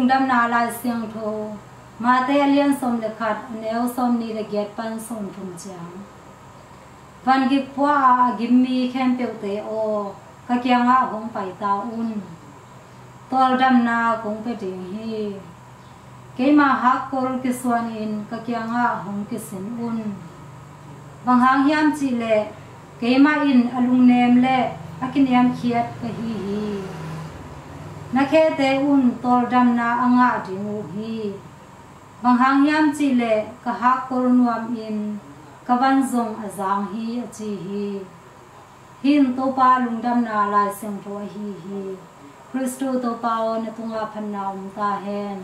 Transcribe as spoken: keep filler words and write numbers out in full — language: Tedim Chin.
Lungdamna Lai Siangtho, Mate a lian sawm le khat, a neu sawmnih le giat pan sawmthum ciang. Van gik pua a a gim mi khempeuhte aw, ka kiangah hong pai ta un. Tawldamna kong pia ding hi. Keima hakkol kisuanin ka kiangah hong kisin un. Bang hang hiam cihleh keimah in a lungnem le a kiniamkhiat ka hi hi. Na khete un tawldamna a ngah ding uh hi. Bang hang hiam cihleh ka hakkol nuamin ka van zong a zang hi, a ci hi. Hih in Topa Lungdamna Lai Siangtho ahi hi. Khristu Topa aw, na tungah phatna om ta hen.